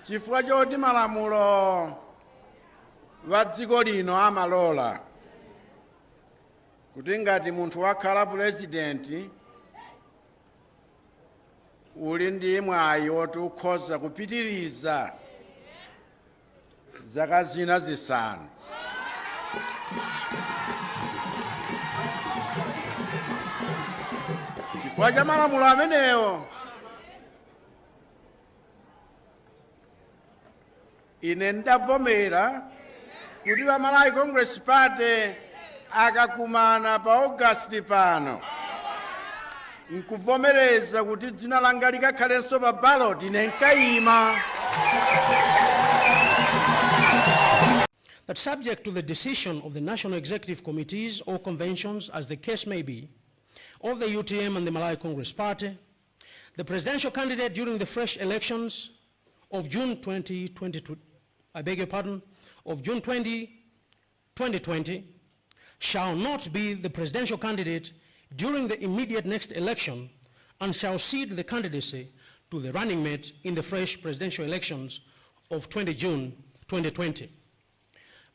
Chifukwa choti malamulo wa dziko lino amalola kuti ngati munthu wakhala purezidenti, uli ndi mwayi woti ukhoza kupitiriza zaka zina 5. Chifukwa cha malamulo amenewo, ine ndavomera kuti wa Malawi Congress Party akakumana pa August pano nkuvomereza kuti dzina langa likakhalenso pa ballot, ine nkayima. That subject to the decision of the National Executive Committees or conventions, as the case may be, of the UTM and the Malawi Congress Party, the presidential candidate during the fresh elections of June 2022, I beg your pardon, of June 20, 2020, shall not be the presidential candidate during the immediate next election and shall cede the candidacy to the running mate in the fresh presidential elections of 20 June 2020.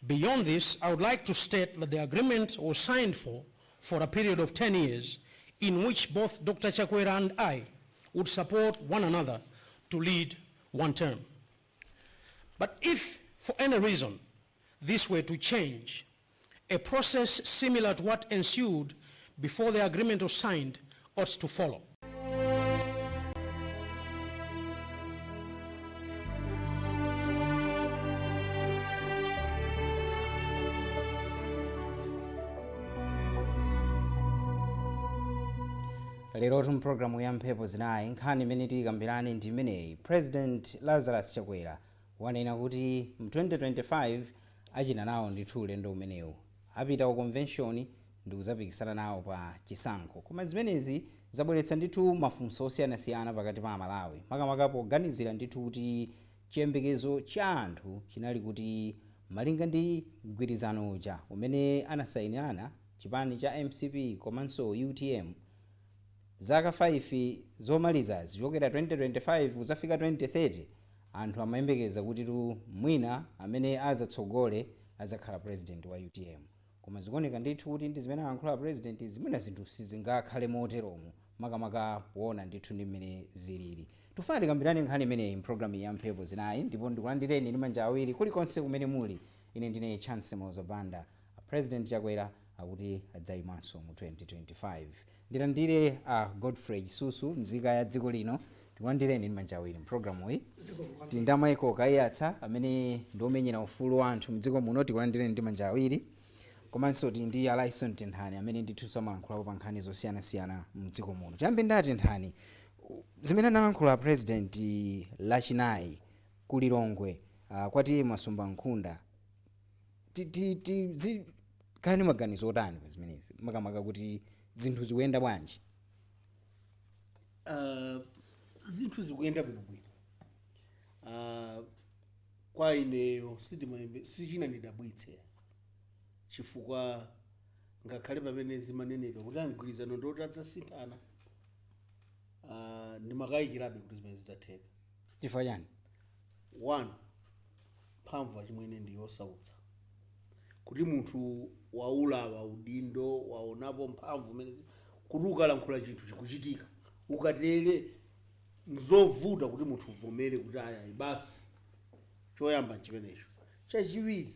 Beyond this, I would like to state that the agreement was signed for a period of 10 years in which both Dr. Chakwera and I would support one another to lead one term. But if, for any reason, this were to change, a process similar to what ensued before the agreement was signed ought to follow. Lerotu mpulogalamu ya Mphepo Zinayi, nkhani imene tiyikambirane ndi imeneyi. President Lazarus Chakwera wanena kuti mu 2025 achita nawo ndithu ulendo umenewu, apita ku convention ndi kuzapikisana nawo pa chisankho. Koma zimenezi zabweretsa ndithu mafunso osiyanasiyana pakati pa Amalawi, makamaka poganizira ndithu kuti chiyembekezo cha anthu chinali kuti malinga ndi mgwirizano uja umene anasayinirana chipani cha MCP komanso UTM, zaka 5 zomalizazi kuchokera 2025 kuzafika 2030, anthu amayembekeza kuti tu mwina amene azatsogole azakhala president wa UTM. Koma zikuoneka ndithu kuti ndi zimene alankhula president, zimene zinthu sizingakhale moteromo, makamaka poona ndithu ndi mmene zilili. Tifuna tikambirane nkhani imeneyi mpulogalamu ya Mphepo Zinayi, ndipo ndikulandireni ndi manja awiri kulikonse kumene muli. Ine ndine Chance Mozabanda. President Chakwera akuti adzayimanso mu 2025. Ndilandire a Godfrey Chisusu, nzika ya dziko lino. Ndikulandireni ndi manja awiri mpulogalamu iyi. Tili ndi Michael Kaiyatsa amene ndi omenyera ufulu wa anthu mdziko muno. Tikulandireni ndi manja awiri. Komanso tili ndi Alison Tenthani amene ndithu amalankhulapo pa nkhani zosiyanasiyana mdziko muno. Tiyambe ndi Atenthani. Zimene analankhula president Lachinayi ku Lilongwe, kwa T/A Masumbankhunda, tizikhala ndi maganizo otani pa zimenezi, makamaka kuti zinthu zikuyenda bwanji? Zinthu zikuyenda bwinobwino. Kwa ineyo sichinandidabwitse, chifukwa ngakhale pamene zimanenedwa kuti amgwirizano ndoti adzasinthana, ndimakayikirabe kuti zimene zidzatheka. Chifukwa chani? One, mphamvu achimwene ndi yosautsa, kuti munthu waulawa udindo, waonapo mphamvu imene kuti ukalankhula chinthu chikuchitika, ukatere nzovuta kuti munthu uvomere kuti ayayi basi. Choyamba nchimenecho. Chachiwiri,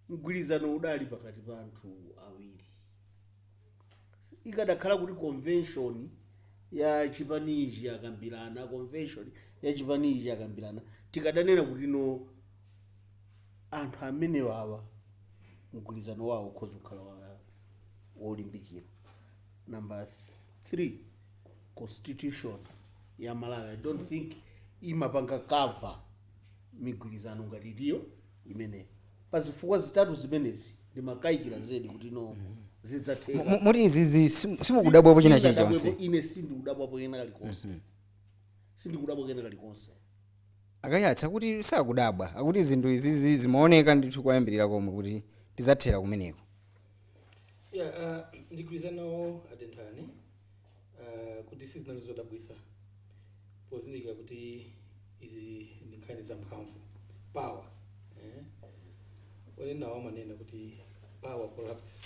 mgwirizano udali pakati pa anthu awiri. Ikadakhala kuti convention ya chipanichi akambirana, convention ya chipanichi akambirana, tikadanena kuti no, anthu amenewawa mgwirizano wawo ukhoza kukhala wolimbikira. Number 3, constitution ya Malawi I don't think imapanga cover migwirizano ngati iliyo imeneyo. Pa zifukwa zitatu zimenezi ndimakayikira zedi kuti no, zidzatheka. Moti izizi simukudabwapo china chilichonse? Sindadabwepo, ine sindikudabwapo kena kalikonse, sindikudabwa kena kalikonse. Akayatsa kuti sakudabwa, akuti zinthu izizi zimaoneka ndithu kwayambirira komwe kuti tizathera kumeneko. Yeah, ndigwirizana nawo Atenthani kuti sizinali zodabwitsa pozindikira kuti izi ndi nkhani za mphamvu, power, eh? Onenawo amanena kuti power corrupts,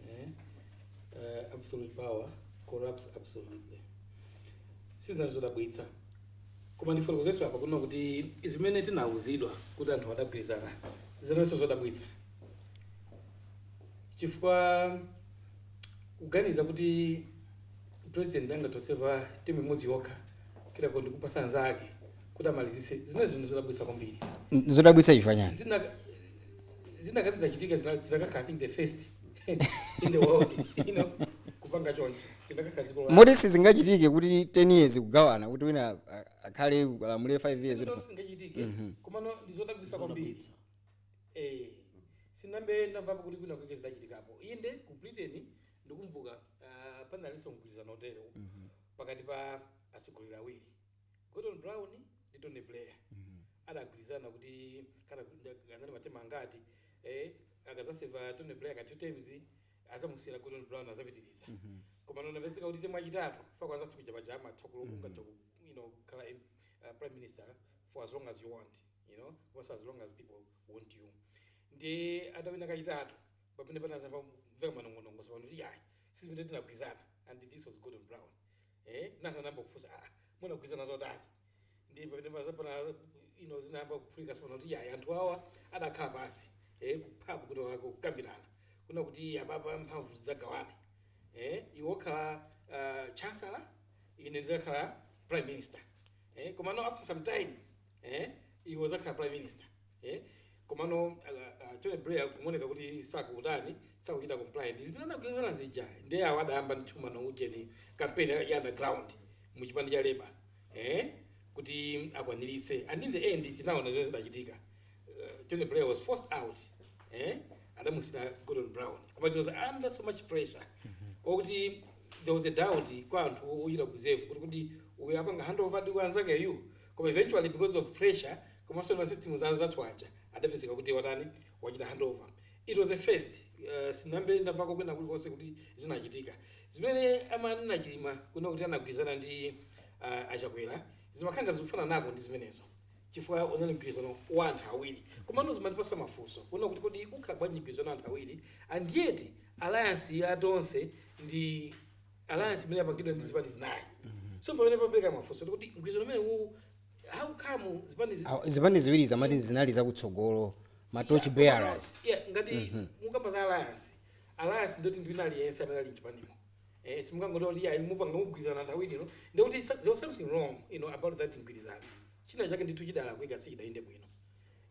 eh? Absolute power corrupts absolutely. Sizinali zodabwitsa, koma ndifotokozeso apa kuno kuti zimene tinawuzidwa kuti anthu adagwirizana zinalinso zodabwitsa, chifukwa kuganiza kuti president angatoseva term imodzi yokha, kenako ndikupasa anzake kuti amalizitse, zimene zinthu zodabwitsa kwambiri. Zodabwitsa chifukwa chani? Zinakati zachitika, zinakakhala, I think, the first in the world kupanga choncho. Tinakakhala dziko Moti sizingachitike kuti 10 years kugawana, kuti wina akhale alamulire 5 years? Sindoti singachitike, komano ndizodabwitsa kwambiri. Sinambe ndamvapo kuti kwina kwake zidachitikapo. Inde, ku Britain ndikumbuka panalinso mgwirizano otero pakati pa atsogoleri awiri, Gordon Brown ndi Tony Blair. Adagwirizana kuti kana anali ma term angati, akazaseva Tony Blair ka two terms, azamusiyira Gordon Brown azapitiriza. Koma nonapezeka kuti term achitatu fakwanza kuja paja amatha ungatha kukhala prime minister for as long as you want, also as long as people want you. Ndi atawina kachitatu, pamene panazamba mveka manong'onong'o sopano kuti yayi, sizimene tinagwirizana, and this was Gordon Brown. Nasanamba kufunsa, "Ah, munagwirizana zotani?" Ndi pamene pana zinayamba kuphulika sopano kuti yayi, anthu awa adakhala pansi kuphabu kuti wako kukambirana kuna kuti apapa mphamvu zidzagawane, iwe okhala chancellor, ine ndizakhala prime minister, komano after some time, iwe uzakhala prime minister. Komano Tony Blair kumoneka kuti sakutani, sakuchita compliant zimene anagwirizana zija. Ndiye awo adayamba ndithu ujeni, campaign ya underground muchipani cha Labour, kuti akwaniritse. And in the end tinaona zimene zidachitika. Tony Blair was forced out, adamusira Gordon Brown, koma it was under so much pressure okuti there was a doubt kwa anthu ochita observe kuti uyu apanga handover ndi kwa anzakeyu. Koma eventually, because of pressure komanso ma systems anzathu aja, adapezeka kuti watani, wachita handover. It was a first. Sinambe ndamvako kwina kulikonse kuti zinachitika. Zimene amanena Chilima kuna kuti anagwirizana ndi Achakwera zimakhala ngati zikufanana nako ndi zimenezo, chifukwa unali mgwirizano wa anthu awiri. Komano zimatipasa mafunso kuna kuti kodi ukhala bwanji mgwirizano wa anthu awiri, and yet alliance ya Tonse ndi alliance imene yapangidwa ndi zipani zinayi? So pamene papereka mafunso kuti mgwirizano umene uwu, how come zipani Zipani ziwiri zamati zinali zakutsogolo, ma torch bearers. Yeah, ngati mukamba za alliance, alliance ndoti ndi wina aliyense amene ali mchipanimo. Simukangoti kuti ayi, mupanga mugwirizana anthu awiri, no. Ndikuti there was something wrong about that mgwirizano. China chake ndithu chidalakwika, sichidayende bwino,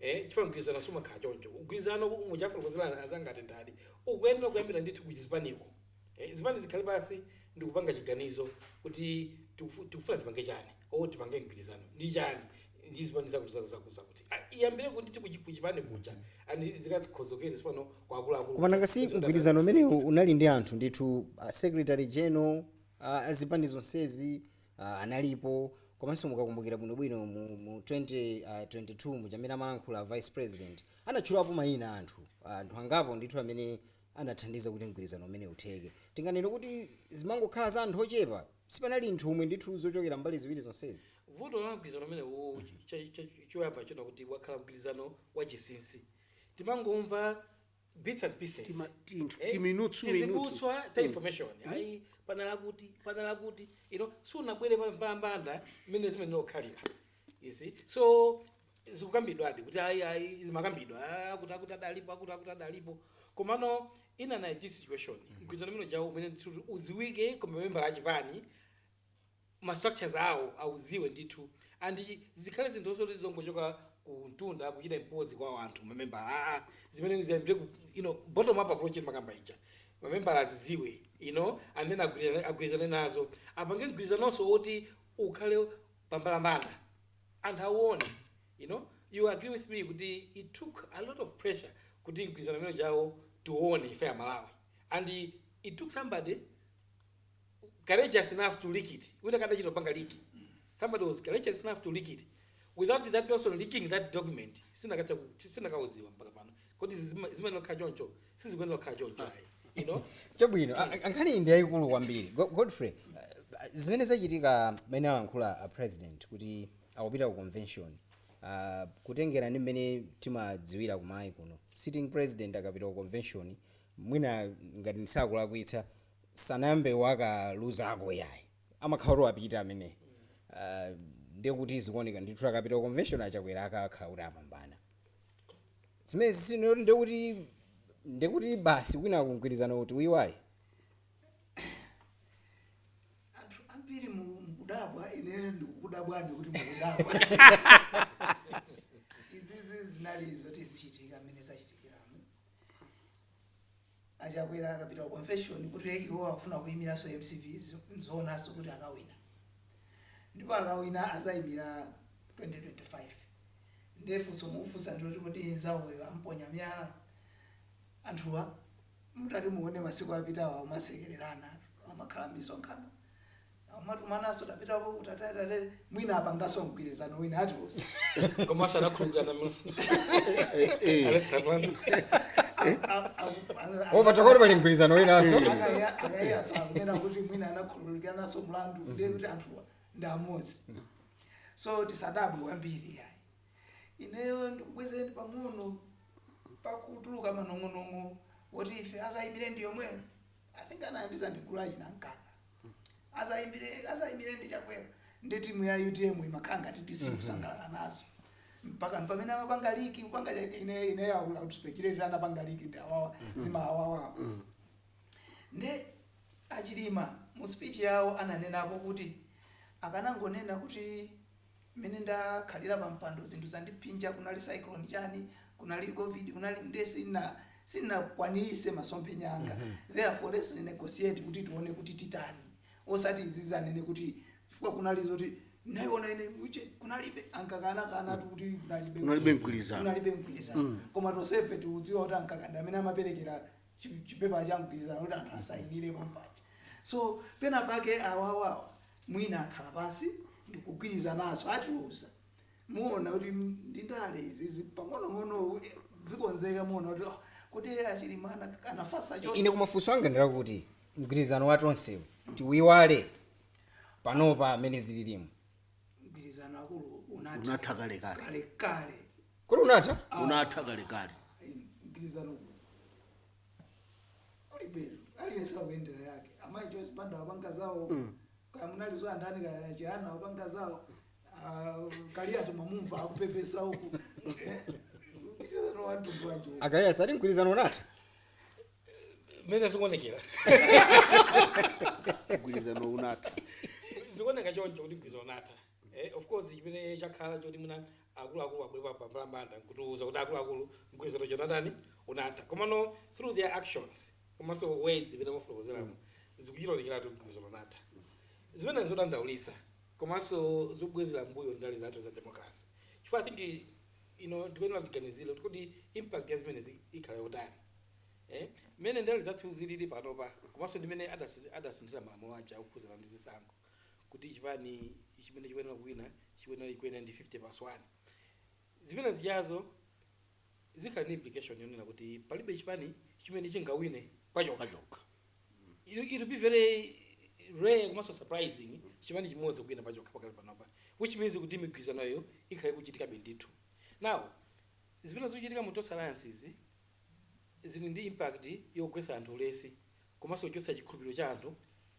chifukwa mgwirizano sumakhala choncho. Mgwirizano muchafotokozerana azangati ndadi ukuyenera kuyambira ndithu kuchizipaniko. Zipani zikhale pasi ndikupanga chiganizo kuti tikufuna tipange chani, o tipange mgwirizano ndi chani, ndi zipani zakuti zakuti zakuti zakuti. Ah, iyambire kuti tikuchipani kuja and zikazikhozokere sipano kwa akuluakulu. Koma nanga si mgwirizano umenewu unali ndi anthu ndithu, secretary general azipani zonsezi analipo. Komanso mukakumbukira bwinobwino mu 2022 muchamene amalankhula vice president, anatchulapo mayina anthu angapo ndithu amene anathandiza kuti mgwirizano umene utheke. Tinganene kuti zimangokhala za anthu ochepa? Sipanali nthumwi ndithu zochokera mbali ziwiri zonsezi? Vuto la mgwirizano umene uwu, choyamba chona kuti wakhala mgwirizano wachinsinsi. Timangomva bits and pieces. Tinthu timinutsu minutsu. Tizibutswa ta information, ayi, panala kuti panala kuti sunabwere pa mpalambanda mmene zimene okhalira, you see. So zikukambidwadi kuti ayi, ayi, zimakambidwa, akuti akuti adalipo, akuti akuti adalipo. Komano in an ideal situation, mgwirizano umene jawo umene ndithu uziwike koma membala achipani, ma structures awo auziwe ndithu, and zikhale zinthu zoti zongochoka ku mtunda kuchita impose kwa anthu mamembala. Aa, zimene ziyambire ku bottom up approach makamba ija, mamembala aziziwe and then agwirizane nazo, apange mgwirizanonso woti ukhale pambalambanda, anthu auone. You agree with me kuti it took a lot of pressure kuti mgwirizano umene jawo tione ife ya Malawi, and it took somebody courageous enough to leak it. Wina kadachita kupanga leak. Somebody was courageous enough to leak it. Without that person leaking that document, sinakauziwa mpaka pano kodi zimene kukhala choncho, sizikuyenera kukhala choncho ayi. Chabwino, nkhani iyi ndi yayikulu kwambiri. Godfrey, zimene zachitika mmene alankhula a president kuti akupita ku convention. Kutengera ndi mmene timadziwira kumayi kuno, sitting president akapita ku convention, mwina ngati ndisakulakwitsa, sanayambe wakaluzako yayi, amakhala kuti wapita amene. Ndiye kuti zikuoneka ndithu akapita ku convention aChakwera akakhala kuti apambana. Zimene zisino ndekuti basi kwina kumgwirizano kuti uyiwayi. Anthu ambiri mukudabwa, ine ndikukudabwani kuti mukudabwa. Izizi zinali zoti zichitika mmene zachitikiramo. AChakwera akapita ku convention kuti iwo akufuna kuyimiranso MCP, nzoonanso kuti akawina, ndipo akawina azayimira 2025. Ndiye funso mukufunsa ndiloti kuti nzawoyo amponya miyala. Anthuwa mutati muone masiku apitawo, amasekererana, amakhala misonkhano, amatumananso, tapitapo kutatate, mwina apanganso mgwirizano wina atiuza. Komanso anakhululukana aletsaplan. Koma takoti pali mgwirizano winanso. Akayatsa kunena kuti mwina anakhululukirananso mlandu, ndiye kuti anthuwa ndi amodzi, so tisadabwe kwambiri yayi. Ineyo ndikubwezeni pang'ono pakutuluka manong'onong'o woti ife azayimire ndi yomweyo. I think anayambisa ndi gulu achina Mkaka, azayimire, azayimire ndi Chakwera, ndi timu ya UTM imakhala ngati tisikusangalala nazo mpaka pamene amapanga leak kupanga chake. Ine I speculate anapanga leak ndi awawa, zima awawa. Nde aChilima mu speech yawo ananenapo kuti akanangonena kuti mmene ndakhalira pa mpando zinthu zandiphinja, kunali cyclone chani, kunali COVID, kunali, nde sinakwanirise masomphenya anga, therefore let's negotiate kuti tione kuti titani, osati izi zanene kuti chifukwa kunali zoti naiona ine uche kunalibe ankakanakana kuti kunalibe. Kunalibe mgwirizano. Kunalibe mgwirizano, koma tonsefe tikudziwa kuti ankakanda amene amaperekera chipepa cha mgwirizano kuti anthu asayinire pompaja. So pena pake awawawa mwina akhala pansi ndikugwirizanaso, atiuza. Muona kuti ndi ndale izizi, pang'onong'ono zikonzeka. Muona kuti, oh, kuti aChilima anafasa choncho. Ine kumafunso anga ndirakuti mgwirizano wa tonsewu tiwiwale panopa amene zililimu? Mgwirizano akulu unatha. Unatha kalekale. Kalekale. Kuti unatha? Unatha kalekale. Mgwirizano ulibetu, aliyense akuyendera yake. Amayi Joyce Banda wapanga zawo, kaya munalizo andani, kaya Chihana wapanga zawo. Ah, Kaliyati mwamumva akupepesa uku. Mgwirizano wa mtundu wanji? Akayatsa ati mgwirizano unatha. Mmene zikuonekera, Mgwirizano unatha. Zikuoneka choncho kuti mgwirizano unatha. Of course chimene chakhala choti mwina akuluakulu abwere pa mpalambanda nkutiuza kuti akuluakulu mgwirizano chonatani unatha, komano through their actions komanso words zimene amafotokozeramo zikuchitonekeratu mgwirizano unatha. Zimene zodandaulitsa komanso zikubwezera mbuyo ndale zathu za democracy, chifukwa I think ndikuyenera tiganizire kuti kodi impact ya zimenezi ikhala yotani, eh? Mmene ndale zathu zilili panopa komanso ndimene adasinthira malamulo aja akukhuzana ndi zisankho kuti chipani chimene chikuyenera kuwina chikuyenera ikuyenera ndi 50 plus 1, zimene zijazo zikhala ndi implication yonena kuti palibe chipani chimene chingawine pachokha. Pachokha. It will be very rare komanso surprising chipani chimodzi kuwina pachokha pakali panopa, which means kuti migwirizanoyo ikhale kuchitikabe ndithu. Now zimene zikuchitika mu Tonse Alliances zili ndi impact yogwetsa anthu ulesi komanso kuchotsa chikhulupiriro cha anthu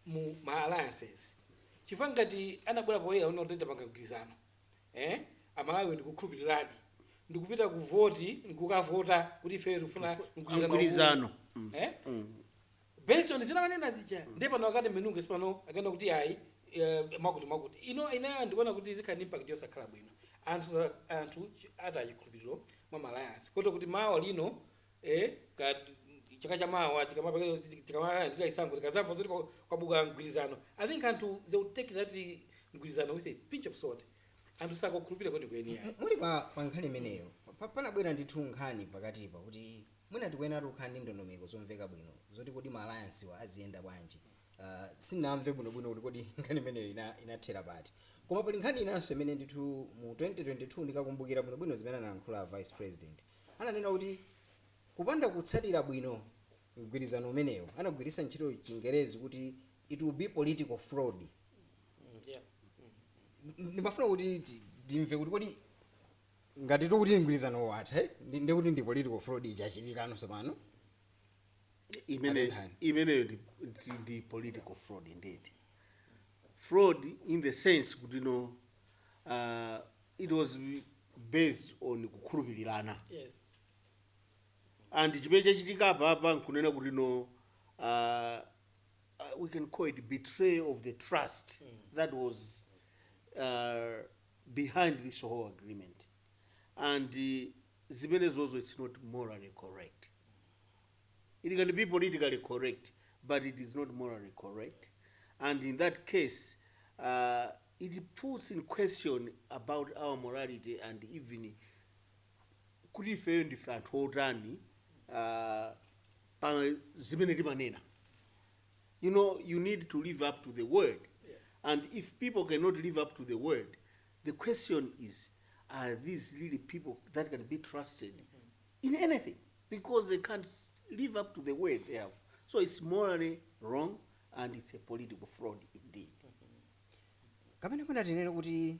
mu ma alliances, chifukwa ngati anabwera poyera una kuti tapanga mgwirizano, Amalawi ndikukhulupiriradi, ndikupita ku voti nkukavota kuti ife tikufuna mgwirizano. Mgwirizano. Based on zina manena zija, ndiye pano akati menunge sipano akaenda kuti ayi, makuti makuti ino ine ndikuona kuti zikhala ndi impact yosakhala bwino. Anthu ataya chikhulupiriro mwa ma alliance, koto kuti mawa lino, chaka cha mawa tikamayandikira chisankho, tikazamva zoti kwabuka mgwirizano, I think anthu they will take that mgwirizano with a pinch of salt. Anthu sakukhulupirira kwenikweni yayi. Muli pa nkhani imeneyo, panabwera ndithu nkhani pakatipa kuti mwina tikuyenera kukhala ndi ndondomeko zomveka bwino zoti kodi ma alliance wa aziyenda bwanji. Sindinamve bwinobwino kuti kodi nkhani imeneyo inathera pati, koma pali nkhani inanso imene ndithu mu 2022 ndikakumbukira bwinobwino zimene anayankhula vice president, ananena kuti kupanda kutsatira bwino mgwirizano umenewo, anagwiritsa ntchito Chingerezi kuti it will be political fraud. Ndimafuna kuti timve kuti kodi Ngati tikuti mgwirizano watha, ndikuti ndi political fraud ichachitikano pano. Imene Atenthani. Imeneyo ndi political fraud indeed, fraud in the sense kuti no, it was based on kukhulupirirana. And chimene chachitika apapa nkunena kuti no, we can call it betrayal of the trust that was behind this whole agreement, and zimene zozo, it's not morally correct. It can be politically correct, but it is not morally correct, and in that case it puts in question about our morality and even kuti ifeyo ndife anthu otani pa zimene timanena. You need to live up to the word, and if people cannot live up to the word, the question is, are these really people that can be trusted in anything? Because they can't live up to the word they have. So it's morally wrong and it's a political fraud indeed. Kapena mwina tinene kuti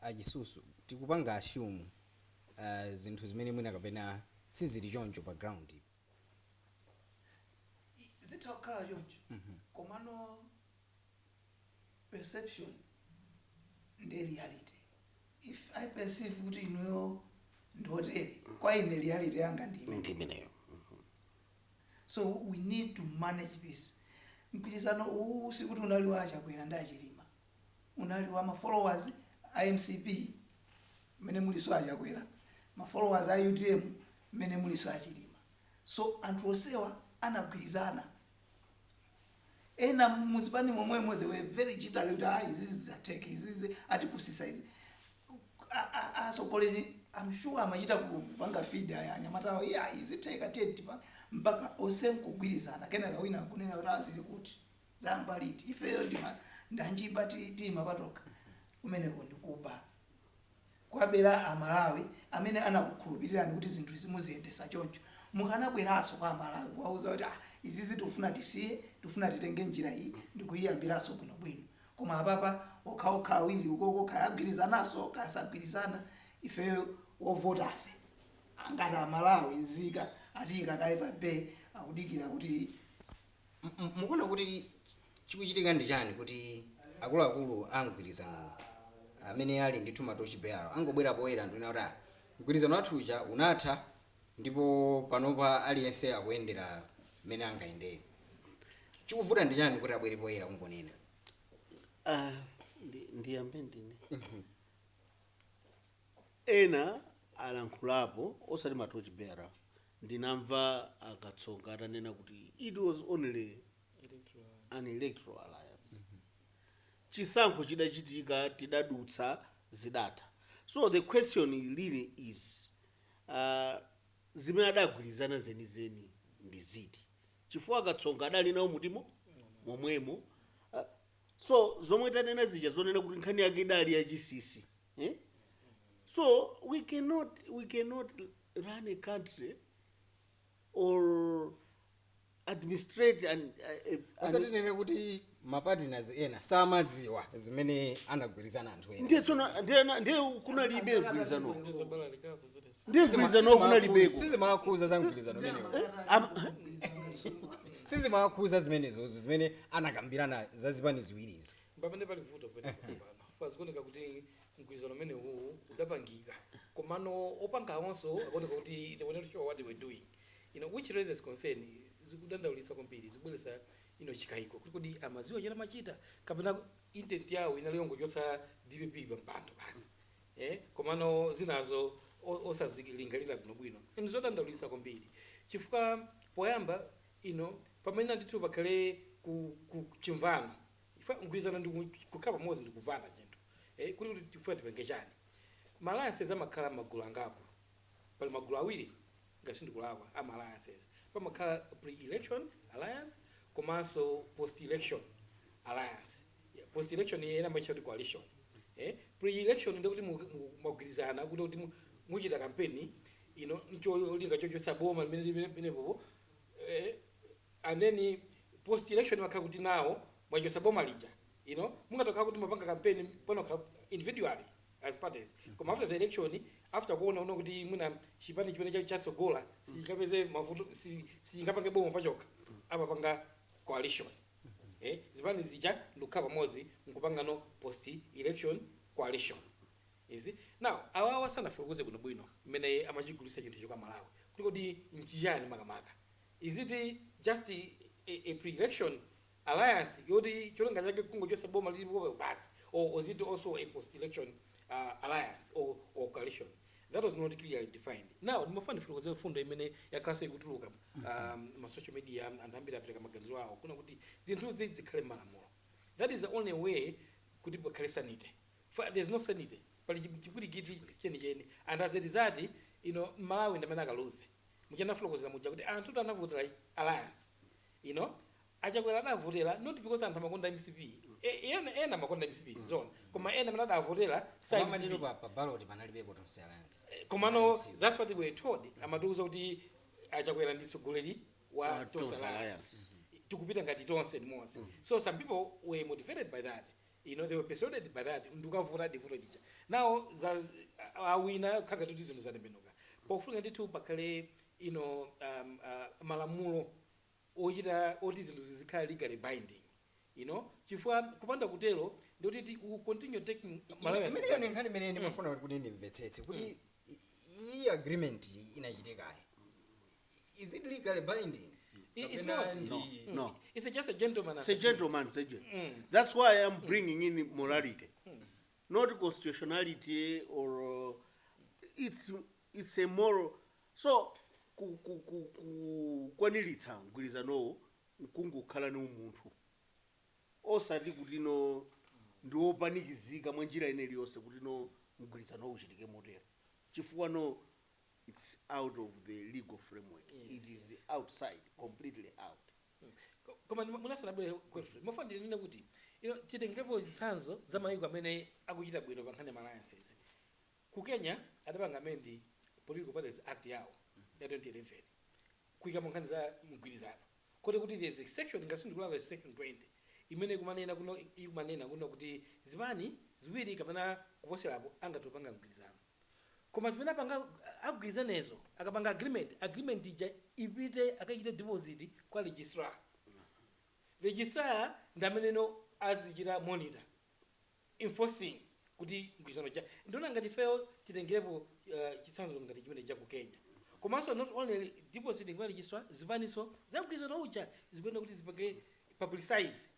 achisusu tikupanga assume zinthu zimene mwina kapena sizili choncho pa ground? Zitha kukhala choncho, komano perception ndi reality. If I perceive kuti inuyo ndiotere, kwa ine reality yanga ndi imene. Ndi imeneyo. So we need to manage this. Mgwirizano uwu sikuti unali wa Achakwera ndi Achilima, unali wa ma followers a MCP mmene muliso Achakwera, ma followers a UTM mmene muliso Achilima. So anthu onsewa anagwirizana. Ena muzipani momwemo, they were very jittery kuti, "Ah, izizi zatheke, izizi atipusisa izi." Atsogoleri, I'm sure amachita kupanga feed aya anyamatawo, iya, izitheka, tiye tipa, mpaka onse nkugwirizana. Kenaka wina kunena kuti azili kuti zayamba liti? Ifeyo ndima ndanjiba tima patoka. Kumeneko ndikuba kwabera Amalawi amene anakukhulupirirani kuti zinthu izi muziyendesa choncho. Mukanabweranso kwa Amalawi kuwauza kuti, "Ah, izizi tikufuna tisiye, tikufuna titenge njira iyi," ndikuyiyambiranso bwinobwino. Koma apapa okhaokha awiri ukoko, kaya agwirizananso kasagwirizana, ifeyo wovotafe angati Amalawi nzika atiyika kaye pa be akudikira kuti Mukuona kuti chikuchitika ndi chani kuti akuluakulu a mgwirizano amene ali ndi ma torch bearer angobwera poyera ndina kuti, "Ah, mgwirizano wathu uja unatha ndipo panopa aliyense akuyendera mmene angayendere"? Chikuvuta ndi chani kuti abwere poyera kungonena? Ah, ndiyambe ndine. Ena alankhulapo, osati ma torch bearer. Ndinamva Akatsonga atanena kuti it was only an electoral alliance, chisankho chidachitika, tidadutsa, zidatha. So the question really is, zimene adagwirizana zenizeni ndi ziti? Chifukwa Akatsonga adali nawo mutimo momwemo. So zomwe tanena zija zonena kuti nkhani yake idali yachisisi, eh? So we cannot run a country or administrate and Osati tinene kuti ma partners ena samadziwa zimene anagwirizana anthu ena? Ndiye tsono ndiye kunalibe mgwirizano, ndiye mgwirizano kunalibeko. Sizimakhuza za mgwirizano umenewo. Sizimakhuza zimenezo zimene anakambirana za zipani ziwirizo. Pamene pali vuto pamene tsopano zikuoneka kuti mgwirizano umene uwu udapangika, komano opangawonso akuoneka kuti they were not sure what they were doing, which raises concern. Zikudandaulitsa kwambiri, zikubweretsa ino chikayiko kuti kodi amaziwa chena machita kapena intent yawo inali yongochotsa DPP pampando basi, eh? Komano zinazo osazilingalira bwinobwino. Inu, zodandaulitsa kwambiri, chifukwa poyamba ino pamene ndithu pakhale ku chimvano. Ifa mgwirizano ndi kukhala pamodzi ndi kuvana chinthu, eh, kuti tifuna tipenge chani. Ma alliances amakhala magulu angapo. Pali magulu awiri, ngati sindikulakwa, ama alliances. Pamakhala pre-election alliance komanso post-election alliance. Yeah, post-election ena amayitcha kuti coalition, eh? Pre-election ndikuti mwagwirizana kuti muchita kampeni ino ncholinga chochotsa boma limene limenepopo, eh, and then post election makhala kuti nawo mwachotsa boma lija. Mungatokhala kuti mapanga kampeni panokha individually. as parties. Koma after the election, after kuona uno kuti mwina chipani chimene chatsogola sichingapeze mavuto, sichingapange boma pachokha, amapanga coalition. Zipani zija ndikukhala pamodzi nkupangano post election coalition. Izi now awawa sanafotokoze bwinobwino mmene amachigulitsa chinthu chokwa Malawi kuti kodi nchiyani makamaka. Is it just a pre-election alliance yoti cholinga chake kungochosa boma lilipo basi, or was it also a post-election alliance or coalition? That was not clearly defined. Now ndimafuna ndifotokoze fundo imene yakhalanso ikutuluka ma social media. Anthu ambiri apereka maganizo awo kuna kuti zinthuzi zikhale m'malamulo. That is the only way kuti pakhale sanity. There's no sanity, pali chipwirikiti chenicheni, and as a result Malawi ndamene akaluze. Muchanafotokozera muja kuti anthu kuti anavotera alliance, aChakwera adavotera not because anthu amakonda MCP. Ena amakonda MCP zona, koma ena amene adavotera sa Amatero. MCP. Pa ballot panalibepo Tonse Alliance. Komano that's what they were told. Amatiuza kuti aChakwera ndi mtsogoleri wa Wa Tonse Tonse Alliance, Alliance. tikupita ngati tonse limodzi. So some people were motivated by that, they were persuaded by that, ndikavota divuto lija. Now za awina khanga kuti zinthu zatembenuka. Pofuna ndithu pakhale malamulo ochita oti zinthu zizikhala legally binding, chifukwa kupanda kutero ndikuti we continue taking Malawi as for Imeneyo granted. ni nkhani imene ndimafuna kuti ndimvetsetse kuti iyi agreement inachitikayi, is it legally binding? It's Kapena not. No. No. It's just a gentleman It's a gentleman's agent. That's why I'm bringing in morality, not constitutionality or it's a moral. So kukwaniritsa mgwirizanowo nkungokhala ni umunthu, osati kuti no ndiopanikizika mwa njira ine iliyonse kuti no mgwirizanowo uchitike motero, chifukwa no it's out of the legal framework. It is outside, completely out. Koma munasanabwere Godfrey, mofuna ndinene kuti titengepo zitsanzo za mayiko amene akuchita bwino pa nkhani ya alliances. Ku Kenya adapanga amend Political Parties Act yawo ya 2011 kuyika mu nkhani za mgwirizano, koti kuti there's a section, ngati sindikulakwitsa section 20, imene ikumanena kuno kuti zipani ziwiri kapena kuposerapo angatopanga mgwirizano, koma zimene apanga agwirizanezo, akapanga agreement, agreement ija ipite akachite deposit kwa registrar. Registrar ndi ameneno azichita monitor enforcing kuti mgwirizano ja. Ndiona ngati ifeyo titengerepo chitsanzo ngati chimene cha ku Kenya. Komanso not only depositing kwa registrar, zipaniso za mgwirizano uja zikuyenera kuti zipange publicize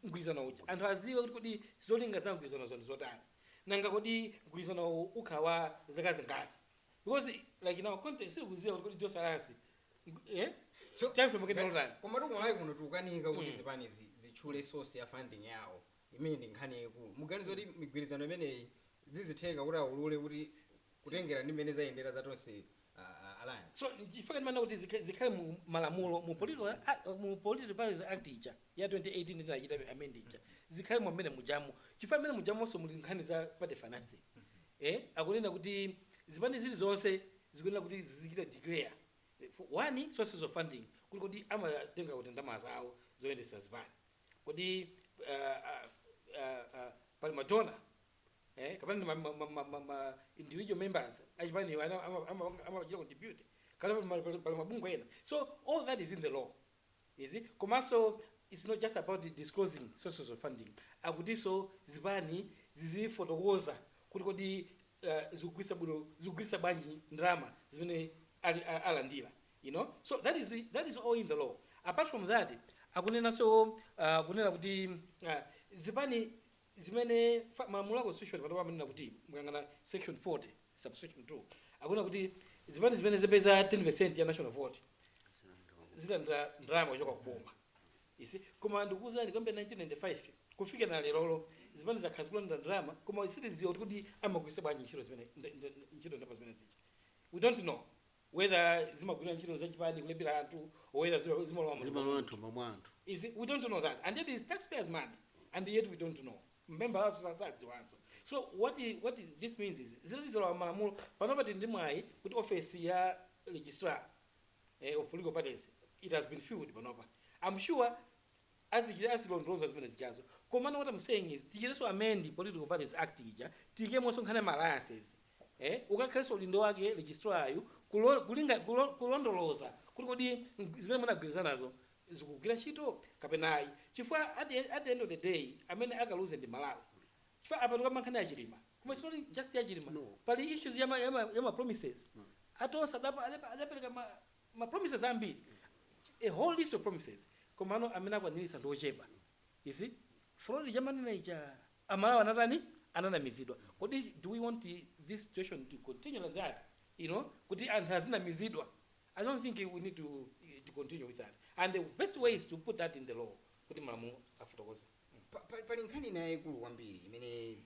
mgwirizano uja, anthu aziwe kuti kodi zolinga za mgwirizano ndi zotani, nanga kodi mgwirizano ukhala wa zaka zingati, because like now content sikuziwa kuti kodi Tonse Alliance So, time frame yake ndalotani. Koma tikumalawi kuno tikukanika kuti zipani zitchule source ya funding yawo, imene ndi nkhani yayikulu. Muganiza kuti migwirizano imeneyi zizitheka kuti aulule, kuti kutengera ndi mmene zayendera za Tonse Alliance? So chifukwa ndimana kuti zikhale mu malamulo, mu Political Parties Act ija ya 2018 tinachita amend ija, zikhale mu amene mujamo, chifukwa amene mujamonso muli nkhani za party financing. Akunena kuti zipani zilizonse zikuyenera kuti zizichita declare for one sources of funding, kuti kodi amatenga kuti ndalama zawo zoyendesa zipani, kodi pali ma donor kapena ndi ma individual members achipani amachita contribute, kapena pali mabungwe ena. So all that is in the law. You see, komanso it's not just about the disclosing sources of funding. Akutinso zipani zizifotokoza kuti kodi zikugwiritsa bwino, zikugwiritsa bwanji ndalama zimene alandira. So that is all in the law. Apart from that, akunenanso kunena kuti zipani zimene malamulo a constitution panopa amanena kuti mukangana section 40 subsection 2, akunena kuti zipani zimene zipeza 10% ya national vote zilandira ndalama kuchoka kuboma isi. Koma ndikuwuzani, kuyambira 1995 kufika na lerolo zipani zakhala zikulandira ndalama, koma sitiziwa kuti kodi amagwiritsa bwanji ntchito zimene ntchito ndalama zimene zija. We don't know whether zimagwira ntchito zachipani kulipira anthu or whether zimalowa mu Zimalowa mthumba mwa anthu. Is it, we don't know that, and yet it's taxpayers' money, and yet we don't know. Member aso sasadziwanso. So what this means is zilizalowa malamulo. Panopa tili ndi mwayi kuti office ya registrar of political parties, it has been filled panopa. I'm sure azilondoloza zimene zichazo. Komano what I'm saying is tichitenso amend Political Parties Act ija, tiyikemonso nkhani ma alliances, ukakhalenso udindo wake registrar kulondoloza kuti kodi zimene munagwirizanazo zikugwira ntchito kapena ayi, chifukwa at the end of the day amene akaluze ndi Malawi, chifukwa apa tikamba nkhani ya Chilima, koma it's not just ya Chilima. No. Pali issues ya ma promises atonse adapereka ma promises ambiri, a whole list of promises, komano amene akwanirisa ndi ochepa. You see fraud chamanena ija, Amalawi anatani? Ananamizidwa. Kodi do we want this situation to continue like that, kuti anthu azinamizidwa? I don't think we need to continue with that, and the best way is to put that in the law, kuti malamulo afotokoze. Pali nkhani ina yayikulu kwambiri imene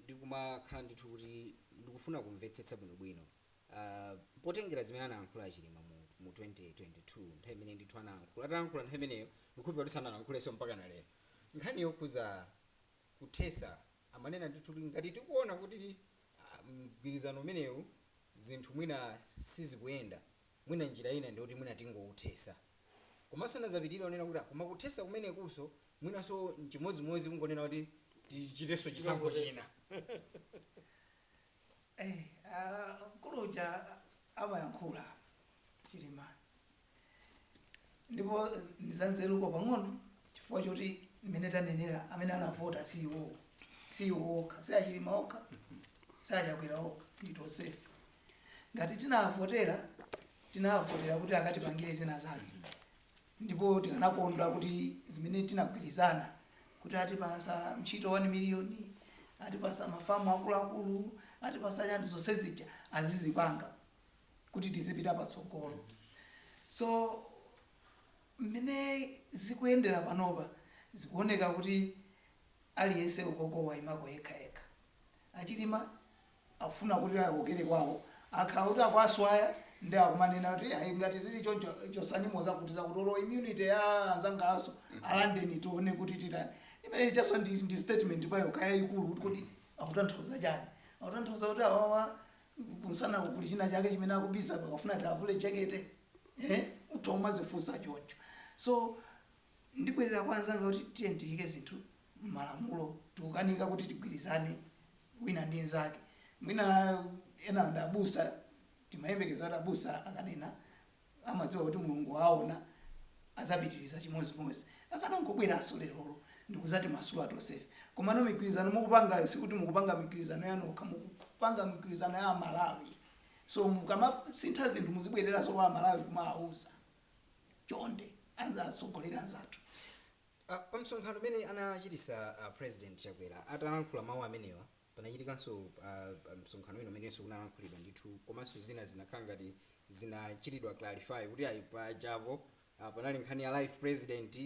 ndikumakhala ndithu kuti ndikufuna kumvetsetsa bwinobwino, potengera zimene anayankhula Achilima mu 2022, nthawi imene ndithu anayankhula, atayankhula nthawi imeneyo, ndikukhulupirira kuti sananayankhulenso mpaka na lero. Nkhani yokhuza kuthesa, amanena ndithu kuti ngati tikuona kuti mgwirizano umenewu zinthu mwina sizikuyenda, mwina njira ina ndikuti mwina tingouthesa. Komanso anazapitirira onena kuti koma kuthesa kumenekunso mwinanso nchimodzimodzi kungonena kuti tichitenso chisankho china. Mkulu uja amayankhula Chilima, ndipo ndizanzeruko pang'ono, chifukwa choti mmene tanenera, amene anavota si iwowo, si iwo okha, si Achilima okha, si Achakwera okha, ndi tonsefe. Ngati tinavotera, tinavotera kuti akatipangire zina zake, ndipo tikanakondwa kuti zimene tinagwirizana kuti atipasa ntchito 1 miliyoni, atipasa mafamu akuluakulu, atipasa chani, zonse zija azizipanga kuti tizipita patsogolo. So mmene zikuyendera panopa, zikuoneka kuti aliyense ukoko wayimako yekha yekha. Achilima akufuna kuti akokere kwawo, akhala kuti akwaswaya ndi akumanena kuti ayi, ngati zili choncho chosanimo zakuti zakuti olo immunity ya anzangaso alandeni, tione kuti titani. Imene chaso ndi statement payo yayikulu, kuti kodi akutanthauza chani? Akutanthauza kuti awawa kumsana kuli china chake chimene akubisa, pakafuna tiavule jekete, utha umazifunsa choncho. So ndibwerera kwa anzanga kuti tiye tiyike zinthu m'malamulo. Tikukanika kuti tigwirizane wina ndi nzake. Mwina ena ndi abusa, timayembekeza kuti abusa akanena amadziwa kuti Mulungu aona, adzapitiriza chimodzimodzi. Akanangobweranso lerolo ndikuzati masula tonsefe. Komano migwirizano mukupangayo, sikuti mukupanga migwirizano yanokha, mukupanga migwirizano ya Amalawi. So mukamasintha zinthu, muzibwereranso kwa Amalawi kumawauza chonde, anza asogolera anzathu. Pa msonkhano umene anachitisa President Chakwera atalankhula mawu amenewa, panachitikanso msonkhano wina umenenso kunalankhulidwa ndithu, komanso zina zinakhala ngati zinachitidwa clarify kuti ayi, pajapo panali nkhani ya life president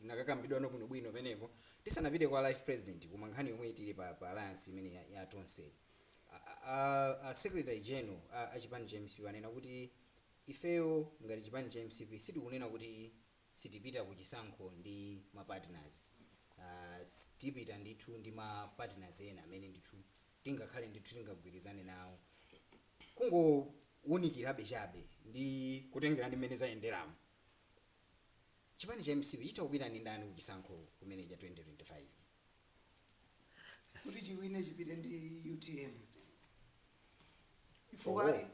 inakakambidwa bwinobwino penepo. Tisanapite kwa life president, koma nkhani yomwe tili pa alliance imene ya tonse, secretary general a chipani cha MCP anena kuti ifeyo ngati chipani cha MCP sitikunena kuti sitipita ku chisankho ndi ma partners, tipita ndithu ndi ma partners ena amene ndithu tingakhale ndithu tingagwirizane nawo. Kungowunikirabe chabe ndi kutengera ndi mmene zayenderamo, chipani cha MCP chitha kupita ndi ndani ku chisankho kumene cha 2025? Kuti chiwine, chipite ndi UTM, chifukwa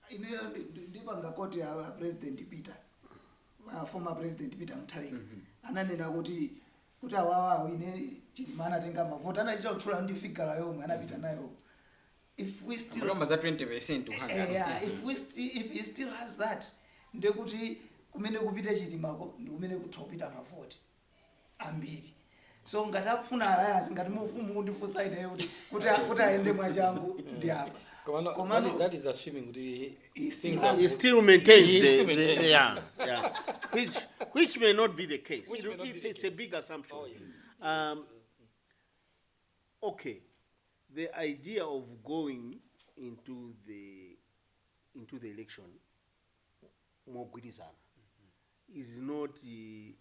ineyo ndipanga quote ya President Peter, former President Peter Mutharika. Ananena kuti awawa awine, Chilima anatenga mavoti, anachita kutchula ndi figure yomwe anapita nayo. If we still Kamba za 20. Yeah, if he still has that, ndekuti kumene kupita Chilimako ndi kumene kutha kupita mavoti ambiri. So ngati akufuna alliance, ngati mufumu kundifunsa ineyo kuti ayende mwachangu, ndi apa. Komano, that is assuming kuti He still things has are He good. still maintains He the, still maintains. Yeah, which may not be the case. Which may not be It's the it's a case. big assumption. Oh, yes. Okay, the idea of going into the election mogwirizana is not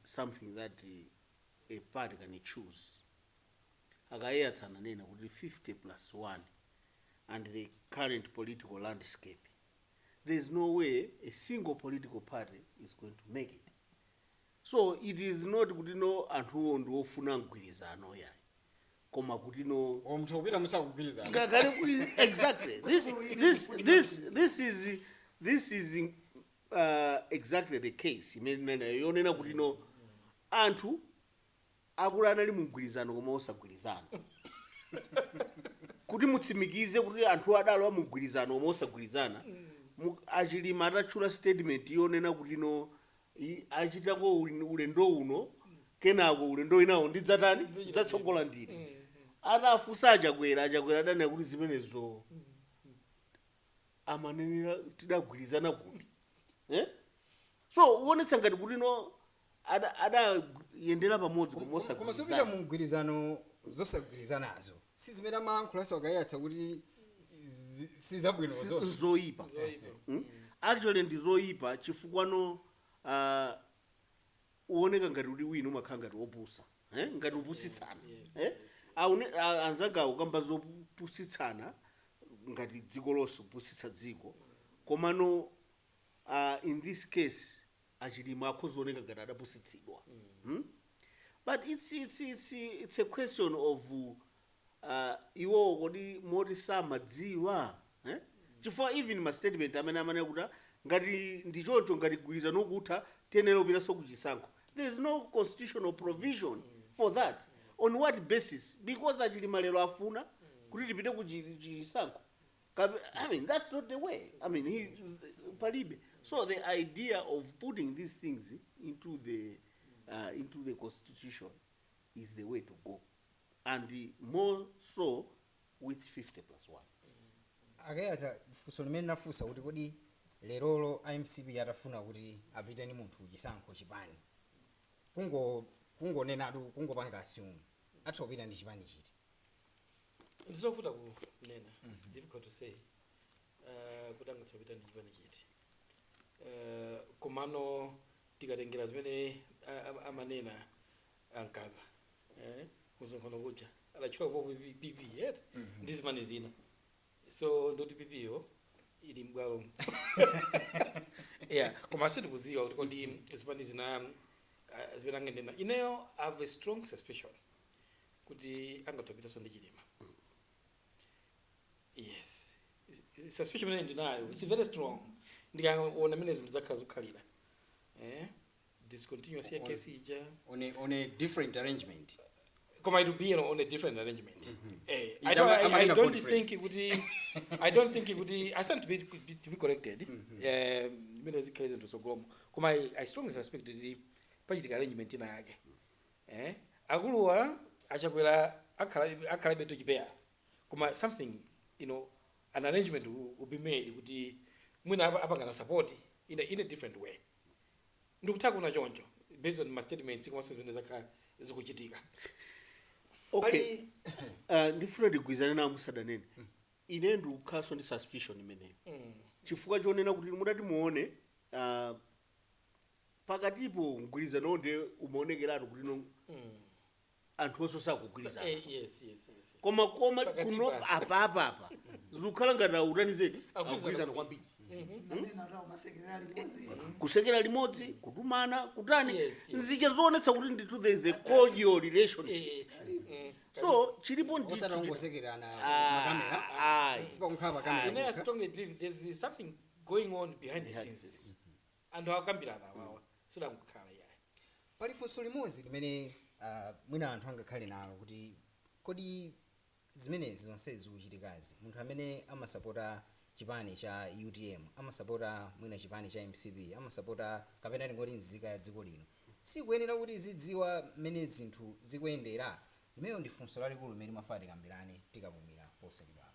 something that a party can choose. Akayeyatsa nena kuti 50 plus 1 and the current political landscape, there is no way a single political party is going to make it. So it is not kuti no, anthuwo ndi ofuna mgwirizano, yayi, koma kuti no. Omutha kupita musakugwirizana. Ngakhale exactly this is exactly the case imene nayo yonena kuti no, anthu akulu anali mugwirizano koma osagwirizana. Kuti mutsimikize kuti anthu adalowa mugwirizano koma osagwirizana, aChilima atatchula statement yonena kuti no, achitako ulendo uno, kenako ulendo winawo ndidzatani, ndidzatsogola ndine. Atafunsa aChakwera, aChakwera adanena kuti zimenezo amanenera tidagwirizana kuti, eh? So uonetsa ngati kuti no, adayendera pamodzi koma Koma sopita osagwirizana. mu mgwirizano zosagwirizanazo si zimene amalankhulaso akayatsa kuti si zabwino zonse. Zoyipa. Zoyipa. Actually ndi zoyipa chifukwa no, uoneka ngati kuti wina umakhala ngati wopusa, eh? Ngati upusitsana, eh? Anzanga akamba zopusitsana ngati dziko lonse, kupusitsa dziko, komano in this case aChilima akhozaoneka ngati adapusitsidwa, But it's a question of iwowo kodi moti samadziwa, eh? Chifukwa even ma statement amene amanena kuti ngati ndi choncho, ngati gwirizano kutha, tiyenera kupitanso kuchisankho, there is no constitutional provision for that. On what basis? Because aChilima lero afuna kuti tipite ku chisankho, I mean, that's not the way. I mean, palibe. So the idea of putting these things into the constitution is the way to go, and more so with 50 plus 1. Akayatsa, funso limene nafunsa kuti kodi lerolo iMCP atafuna kuti apite ndi munthu kuchisankho, chipani kungonenatu, kungopanga assume, atha kupita ndi chipani chiti? Ndizovuta kunena. It's difficult to say kuti angathe kupita ndi chipani chiti. Komano tikatengera zimene amanena ankaka, eh, kumsonkhano kuja adatchula popo PP yet ndi zipani zina, so ndoti PP yo ili mbwalo, yeah. Koma sitikudziwa kuti kodi zipani zina zimene angendena. Ineyo I have a strong suspicion kuti angathe kupitanso ndi Chilima. Yes, suspicion imene ndinayo, it's very strong ndikaona mene zinthu zakhala zikukhalira, eh, discontinuous ya case ija. On a different arrangement. Koma it will be, on a different arrangement, eh. Ija I don't, I amanena don't Godfrey. think kuti, I don't think kuti, I stand to be corrected, eh, mene zikhale zinthu sogolomo, koma I strongly suspect kuti pachitika arrangement ina yake, eh, akuluwa aChakwera akhalabe tuchipeya, koma something, an arrangement will be made kuti mwina apangana support in a different way. Ndikutha kuona choncho based on my statements komanso zimene zakhala zikuchitika. Okay, ndifuna ndigwirizane nawo musadanene. Ine ndikukhalanso ndi suspicion imeneyo chifukwa chonena kuti mudati muone, pakatipo mgwirizano ndi umaonekeratu kuti no, anthu onse sakugwirizana. Eh, yes. Koma Pakati kuno pa. apapapa zikukhala ngati autanizedi. Akugwirizana. Akugwirizana kwambiri. Amene atawo masekera limodzi. Kusekera limodzi, kutumana, kutani. Yes. Nzija zoonetsa kuti ndithu there is a cordial relationship. Eh, So chilipo ndithu. Osati ongosekerana Ah, makamera. ayi. Sipakunkhala pakamera. Ine I strongly believe there's something going on behind the scenes. Anthu akambirana awawa sudangokhala, yayi. Pali funso limodzi limene mwina anthu angakhale nalo kuti kodi zimenezi zonse zikuchitikazi, munthu amene amasapota chipani cha UTM, amasapota mwina chipani cha MCP, amasapota kapena tingoti nzika ya dziko lino, sikuyenera kuti zidziwa mmene zinthu zikuyendera? Limeneyo ndi funso lalikulu limene timafuna tikambirane tikapumira posachedwapa.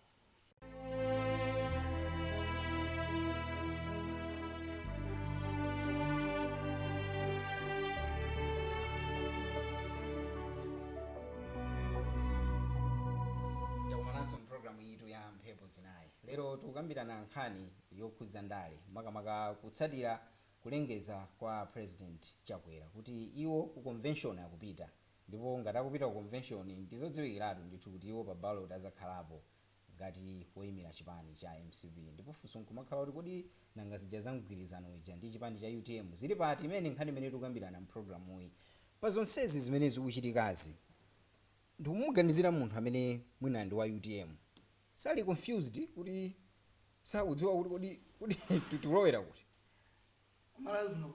Takumananso mpulogalamu yitu ya Mphepo Zinayi. Lero tikukambirana nkhani yokhudza ndale, makamaka kutsatira kulengeza kwa President Chakwera kuti iwo ku convention akupita, ndipo ngati akupita ku convention ndizodziwikiratu ndithu kuti iwo pa ballot azakhalapo. Ngati Ngati woyimira chipani cha MCP, ndipo funso nkumakhala kuti kodi nanga zija za mgwirizano ija ndi chipani cha UTM zili pati? Imene nkhani imene tikukambirana mpulogalamuyi. Pa zonsezi zimene zikuchitikazi, ndikumuganizira munthu amene mwina ndi wa UTM, sali confused kuti sakudziwa kuti kodi tikulowera kuti? Kumalawi kuno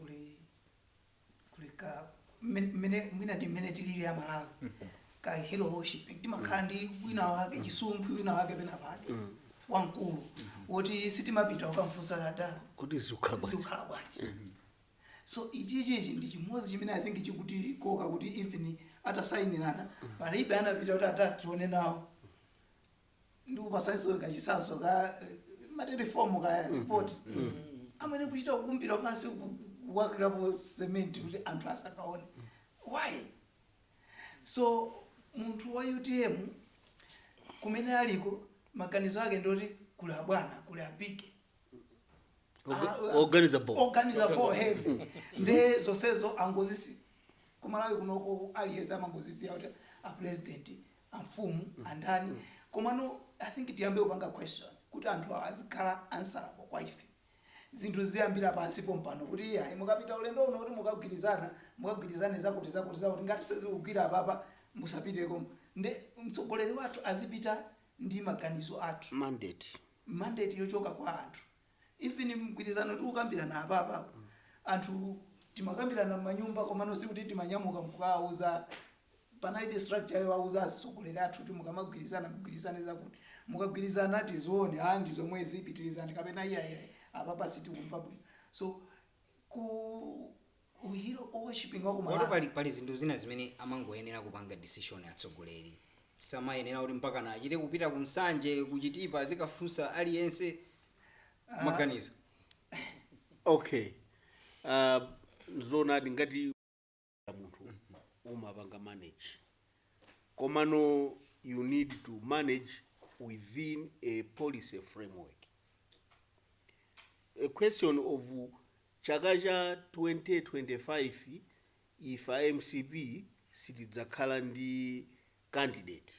kuli ka mmene mwina ndi mmene tilili ya Malawi, ka hero worshiping. Timakhala ndi wina wake, chisumphi, wina wake pena pake wamkulu woti sitimapita ukamfunsa dada kuti zikukhala bwanji. Zikukhala bwanji? So ichichichi ndi chimodzi chimene I think chikuti koka kuti even atasayinirana, palibe anapita kuti atatione nawo. Ndikupasanso kachisanso ka mati reform ka report amene kuchita kukumbira pansi, kuwakirapo cement kuti anthu asakaone. Why? So munthu wa UTM kumene aliko, maganizo ake ndoti kuli abwana, kuli abige. Organiza bo. Organiza bo heavy, nde zonsezo angozisi. Kumalawi kunoko aliyense amangozisiya kuti a president, amfumu, andani. Komano I think tiyambe kupanga question kuti anthu awa azikhala answerable kwa ife. Zinthu ziyambira pansi pompano kuti ayi, mukapita ulendo uno kuti mukagwirizana, mukagwirizane zakuti zakuti zakuti. Ngati sizikugwira apapa, musapiteko. Nde mtsogoleri wathu azipita ndi maganizo athu. Mandate. Mandate yochoka kwa anthu. Even mgwirizano tikukambirana apapa, anthu timakambirana m'manyumba, komano sikuti timanyamuka mkukawauza. Panalibe structure yowauza atsogoleri athu kuti mukamagwirizana, mugwirizane zakuti, mukagwirizana tizione, a ndi zomwe zipitirizani kapena iyayi, apapa sitikumva bwino. So ku hero worshiping wa Kodi kumalawi pali zinthu zina zimene amangoyenera kupanga decision atsogoleri, samayenera kuti mpaka na achite kupita ku Nsanje, kuchitipa, azikafunsa aliyense maganizo? Okay, zoonadi, ngati munthu umapanga manage, komano you need to manage within a policy framework. A question of chaka cha 2025 ife MCP sitidzakhala ndi candidate,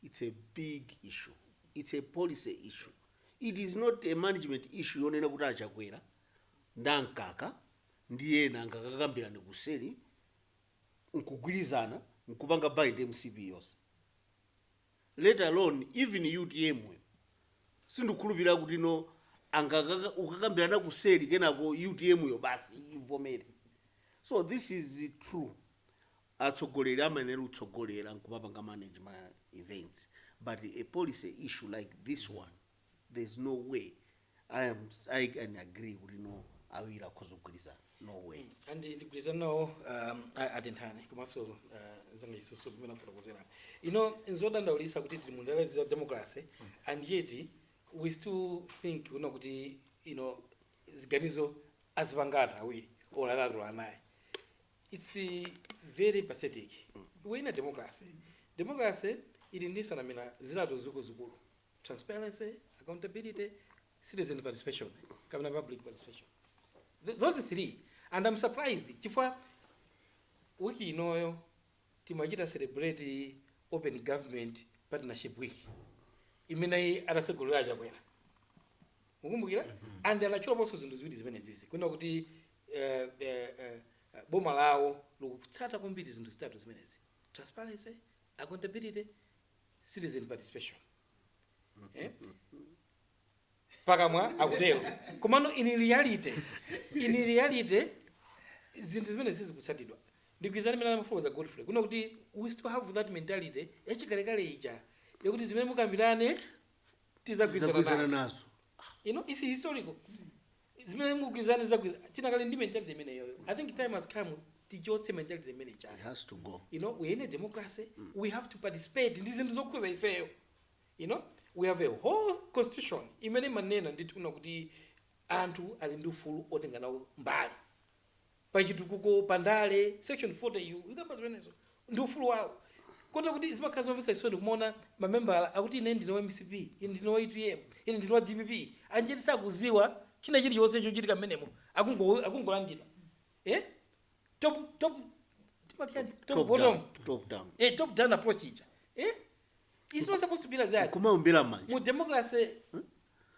it's a big issue, it's a policy issue, it is not a management issue yonena kuti achakwera ndamkaka ndi ena angakakambirane kuseri nkugwirizana nkupanga bind MCP yonse, let alone even UTM yo. Sindikukhulupirira kuti no angakaka ukakambirana kuseri kenako UTM yo basi ivomere. So this is true, atsogoleri amayenera kutsogolera nkumapanga manage ma events, but a policy issue like this one, there's no way I can agree kuti no, awiri akhoza kugwirizana, no way. And ndigwirizana nawo atenthane komanso zanga isusu kumene afotokozera. Nzodandaulitsa kuti tili mu ndale za democracy and yet we still think kuna kuti ziganizo azipangata awiri or atatu or anayi. It's very pathetic. We're in a democracy. Democracy ili ndi nsanamira zitatu zikuluzikulu: transparency, accountability, citizen participation kapena public participation. Those three. And I'm surprised chifukwa wiki inoyo timachita celebrate Open Government Partnership Week imene atatsegulira Chakwera, mukumbukira? And anatchulaponso zinthu ziwiri zimene zizi kwina kuti boma lawo likutsata kwambiri zinthu zitatu zimenezi: transparency, accountability, citizen participation, eh? Pakamwa akutero, komano in reality zinthu zimene sizikutsatidwa. Ndigwirizana imene amafotokoza Godfrey kuna kuti we still have that mentality yachikalekale ija yakuti zimene mukambirane tizagwirizana tizagwirizana nazo. Nazo. It's historical. Zimene mukugwirizana tizagwirizana, tinakale ndi mentality imeneyoyo. I think time has come tichotse mentality imene ija. It has to go. We're in a democracy, we have to participate ndi zinthu zokhuza ifeyo. We have a whole constitution imene manena ndithu kuti anthu ali ndi ufulu otenga nawo mbali pachitukuko, pandale. Section 40 u ikamba zimenezo, ndi ufulu wawo. Kotero kuti zimakhala zomvetsa chisoni kumaona mamembala akuti ine ndine wa MCP, ine ndine wa UTM, ine ndine wa DPP, anjeti sakuziwa china chilichonse chochitika mmenemo, akungolandira, eh? Top top timati chani? Top top bottom. Down, top down. Eh, top down approach ija, eh? It's not supposed to be like that. Kumaombera manja. Mu democracy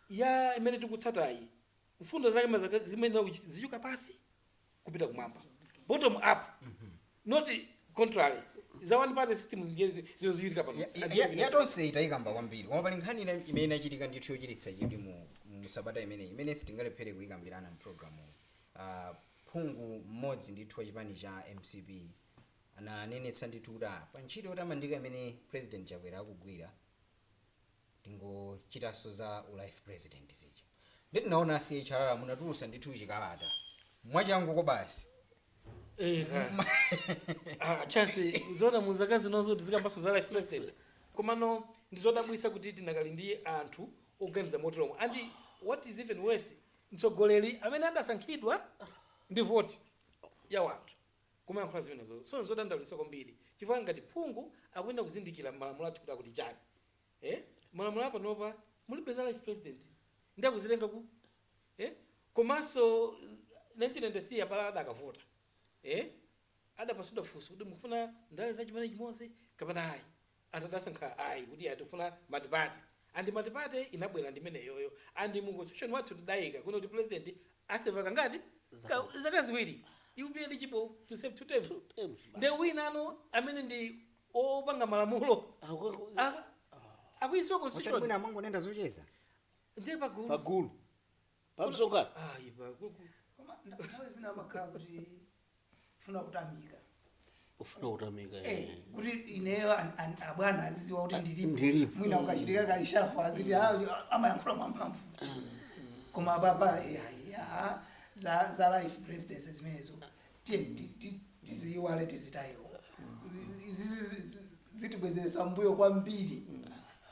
ya imene tikutsatayi, mfundo zake zimene zichoka pasi kupita kumwamba, bottom up, not contrary za one party system, ndiye zimene zikuchitika pano. Yatonse itayikamba kwambiri, koma pali nkhani ina imene inachitika ndithu yochititsa chidwi mu sabata imeneyi imene sitingalephere kuyikambirana mu programu. Phungu mmodzi ndithu wa chipani cha MCP ananenetsa ndithu kuti pa ntchito yotamandika imene President Chakwera akugwira, tingochitanso za ulife president zija. Ndi tinaona CHRR munatulusa ndithu chikalata mwachangu basi. Eh, chance zona muzaka zinozo tizikambaso za life president. Komano ndizodabwisa kuti tinakali ndi anthu oganiza moteromo. And what is even worse, mtsogoleri amene adasankhidwa ndi voti ya wanthu kumayankhula zimenezo. So nzodandaulitsa kwambiri, chifukwa ngati phungu akuyenda kuzindikira malamulo athu kuti akuti chani, eh? Malamulo apanopa mulibe za life president, ndi akuzitenga ku, eh? Komanso 1993 abala adakavota, eh? Adapasidwa funso kuti mukufuna ndale za chimene chimodzi kapena ayi. Atadasankha ayi, kuti atifuna multiparty, and multiparty inabwera ndimeneyoyo. And mu constitution wathu tidayika kuno kuti president aserve kangati? Zaka 2. You be eligible to serve two terms. Two terms, basi. Nde wina ano amene ndi opanga malamulo akuiziwa Osati constitution. mwina amangonena zocheza. Ndiye pagulu. Pagulu, pamsonkhano. Ayi, Koma nthawi zina amakhala kuti funa kutamika. Ufuna kutamika. Eh, kuti ineyo abwana aziziwa kuti ndilipo. Ndilipo. Mwina ukachitika kalishafu aziti, "Ah, amayankhula mwamphamvu." Koma papa ayi, za life presidency zimenezo tiye tiziyiwale, tizitayiwo. Izi zitibwezeresa mbuyo kwambiri.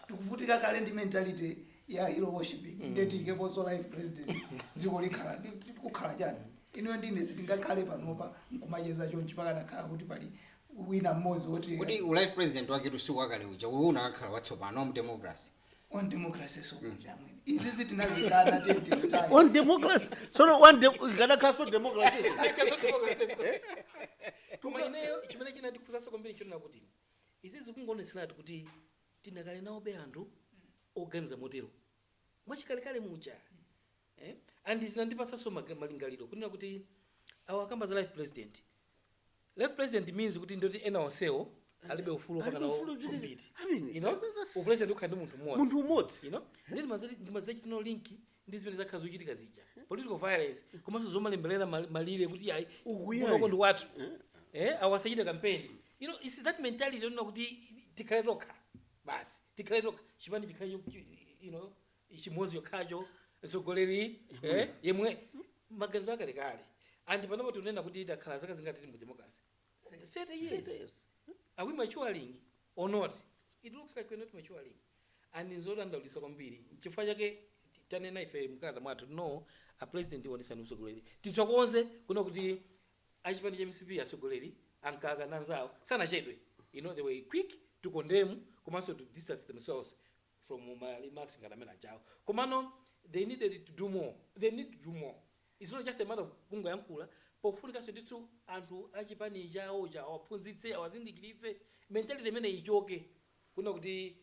Tikuvutika kale ndi mentality ya hero worshiping, nde tiyikeponso life presidency, dziko likhala kukhala chani? Inuyo ndine sitingakhale panopa nkumacheza chonchi pakanakhala kuti pali wina mmodzi woti Kuti ulife president wake tusiku wakale uja, uyu unakakhala watsopano mu democracy. On democracy sokuja mwene izi zitinazikana, tiye tizitayi. On democracy tsono, one ikanakhaso democracy. Koma ineyo chimene chinandikhuzaso kwambiri chonena kuti izi zikungoonetseratu kuti tinakale nawobe anthu oganiza motero mwachikalekale muja, eh? And zinandipasanso malingaliro kunena kuti awo akamba za life president. Life president means kuti ndoti ena onsewo alibe ufulu Alibe opanga nawo ufulu compete. I mean, Upresident ukhala ndi munthu mmodzi. Munthu umodzi. Ndi ndimazachitino link ndi zimene zakhala zochitika zija, political violence, komanso zomalembelera malire kuti ayi, Ukuyayi. kunoko ndi wathu, awasachite campaign. It's that mentality yonena kuti tikhale tokha basi, tikhale tokha, chipani chikhale chimodzi yokhacho, mtsogoleri yemwe, maganizo akalekale. And panopo tikunena kuti takhala zaka zingati tili mu democracy? 30 years. Are we maturing or not? It looks like we're not maturing, and nzodandaulitsa kwambiri. Chifukwa chake tanena ife mkalata mwathu, no, a president ionesani utsogoleri. Tithokoze kuna kuti achipani cha MCP atsogoleri ankaka nanzawo sanachedwe. They were quick to condemn komanso to distance themselves from ma remarks ngati amene ajawo. Komano they needed to do more. They need to do more. It's not just a matter of kungoyankhula, pofunikanso ndithu anthu achipani chawo cha awaphunzitse, awazindikiritse, mentality imene ichoke kuna kuti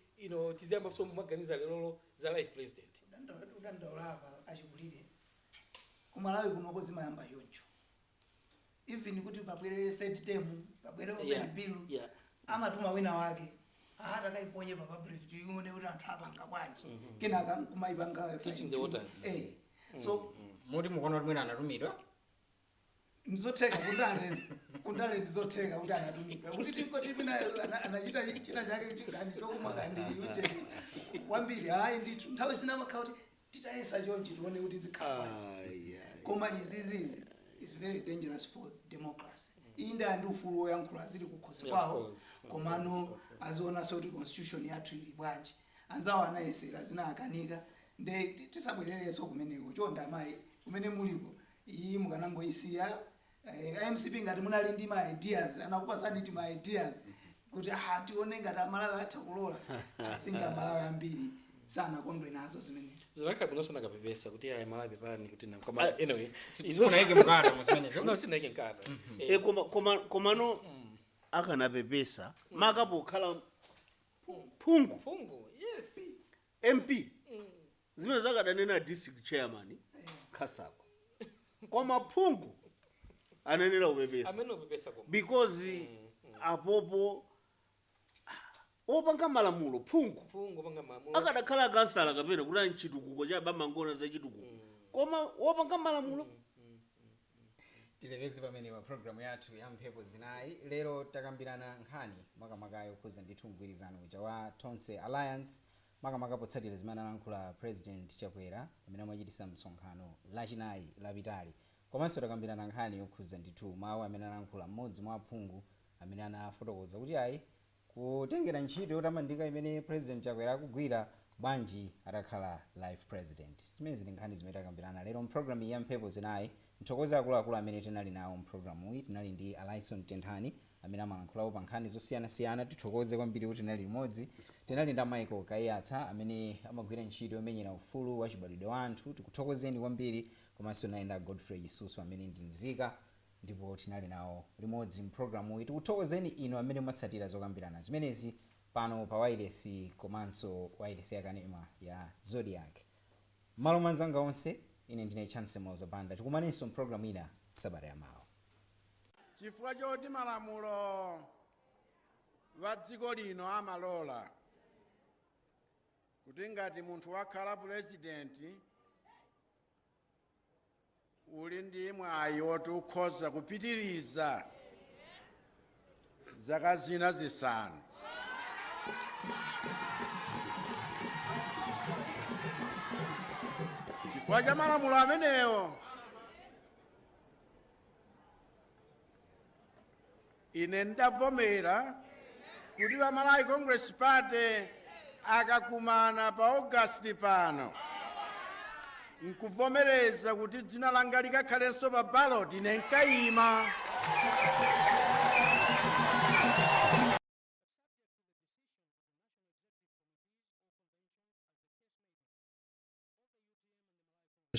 tiziyambanso maganiza lerolo za life president. Udandaula apa achikulire, kumalawi kunoko zimayamba choncho. Even kuti pabwere third term, pabwere open bill, amatuma wina wake ahata kaiponye pa public, tione kuti anthu apanga bwanji, kenaka nkumayipanga. Testing the waters. Eh, so Moti mukuona kuti mwina anatumidwa? Ndizotheka kundale, kundale ndizotheka kuti anatumidwa, kuti tingoti mina anachita china chake chingani chokumwa kandi uje kwambiri. Hayi ndithu, nthawi zina amakhala kuti titayesa chonchi tione kuti zikhala bwanji. Koma izizizi is very dangerous for democracy. Inde, andi ufulu woyankhula zili kukhosi Yeah, of kwawo, course. komano azionanso kuti constitution yathu ili bwanji. Anzawo anayesera, zinakanika, nde tisabwererenso kumeneko. Chonde amayi kumene muliko, iyi mukanangoyisiya. MCP ngati munali ndi ma ideas, anakupasani ti ma ideas kuti ah, tione ngati Amalawi atha kulola. I think Amalawi ambiri sanakondwe nazo zimenezi. Zinakhala bwinonso nakapepesa kuti ayi, Malawi pepani kuti na koma anyway. Simunayike mkata mu zimenezo? No, sinaike mkata. Koma komano akanapepesa makapo kukhala Phungu. Phungu, yes. MP zimene zakadanena district chairman Khasako, koma phungu anenera kupepesa. Amene upepesa koma. Because apopo opanga malamulo phungu. Phungu panga malamulo. Akadakhala kansala kapena kuti ali mchitukuko cha bamangona za chitukuko, koma wopanga malamulo. Tilekeze pamene pa programu yathu ya Mphepo Zinayi. Lero takambirana nkhani makamaka yokhuza ndithu mgwirizano uja wa Tonse Alliance, makamaka potsatira zimene analankhula President Chakwera pamene amachitisa msonkhano Lachinayi lapitali. Komanso takambirana nkhani yokhuza ndithu mawu amene analankhula mmodzi mwa aphungu amene anafotokoza kuti ayi, kutengera ntchito yotamandika imene President Chakwera akugwira, bwanji atakhala life president? Zimene zili nkhani zimene takambirana lero mpulogalamu ya Mphepo Zinayi. Nthokoza akuluakulu amene tinali nawo mpulogalamu iyi. Tinali ndi Alison Tenthani amene amalankhulawo pa nkhani zosiyanasiyana. Tithokoze kwambiri kuti tinali limodzi. Tinali ndi Michael Kaiyatsa amene amagwira ntchito yomenyera ufulu wa chibadwidwe wa anthu. Tikuthokozeni kwambiri. Komanso tinali ndi Godfrey Chisusu amene ndi nzika, ndipo tinali nawo limodzi mpulogalamu iyi. Tikuthokozeni inu amene mwatsatira zokambirana zimenezi pano pa wailesi komanso wailesi yakanema ya Zodiak. Malo mwanzanga onse, ine ndine Chance Banda. Tikumanenso mpulogalamu ina sabata yamawa. Chifukwa choti malamulo wa dziko lino amalola kuti ngati munthu wakhala purezidenti, uli ndi mwayi woti ukhoza kupitiriza zaka zina 5, chifukwa cha malamulo amenewo, ine ndavomera kuti va Malawi Congress Party akakumana pa August pano nkuvomereza kuti dzina langa likakhalenso pa ballot, ine nkayima.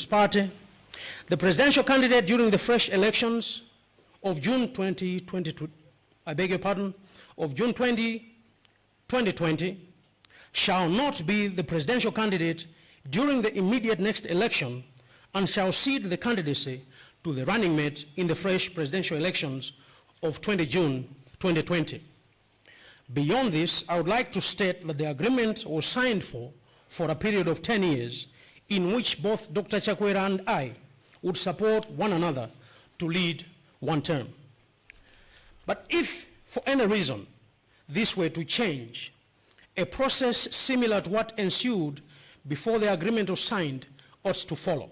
Party, the presidential candidate during the fresh elections of June 2022, I beg your pardon, of June 20, 2020, shall not be the presidential candidate during the immediate next election and shall cede the candidacy to the running mate in the fresh presidential elections of 20 June 2020. Beyond this, I would like to state that the agreement was signed for a period of 10 years in which both Dr. Chakwera and I would support one another to lead one term. But if, for any reason, this were to change, a process similar to what ensued before the agreement was signed ought to follow.